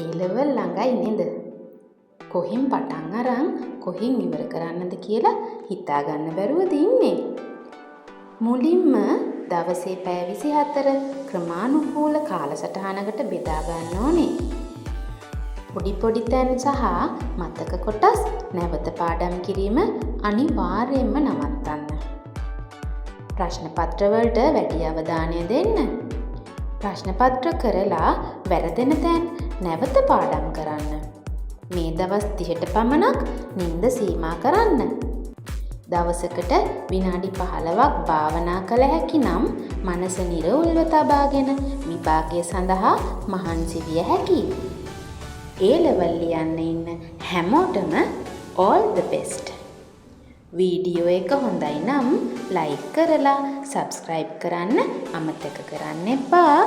ඒ level ළඟයි නේද? කොහෙන් පටන් අරන් කොහෙන් ඉවර කරන්නද කියලා හිතා ගන්න බැරුවද ඉන්නේ? මුලින්ම දවසේ පැය 24 ක්‍රමානුකූල කාලසටහනකට බෙදා ගන්න ඕනේ. පොඩි පොඩි තැන් සහ මතක කොටස් නැවත පාඩම් කිරීම අනිවාර්යයෙන්ම නවත්තන්න. ප්‍රශ්න පත්‍රවලට වැඩි අවධානය දෙන්න. ප්‍රශ්න පත්‍ර කරලා වැරදෙන තැන් නැවත පාඩම් කරන්න. මේ දවස් 30ට පමණක් නින්ද සීමා කරන්න. දවසකට විනාඩි 15ක් භාවනා කළ හැකි නම් මනස නිරවුල්ව තබාගෙන විභාගය සඳහා මහන්සි විය හැකියි. ඒ ලෙවල් ලියන්න ඉන්න හැමෝටම all the best. Video එක හොඳයි නම් ලයික් කරලා සබ්ස්ක්‍රයිබ් කරන්න අමතක කරන්න එපා.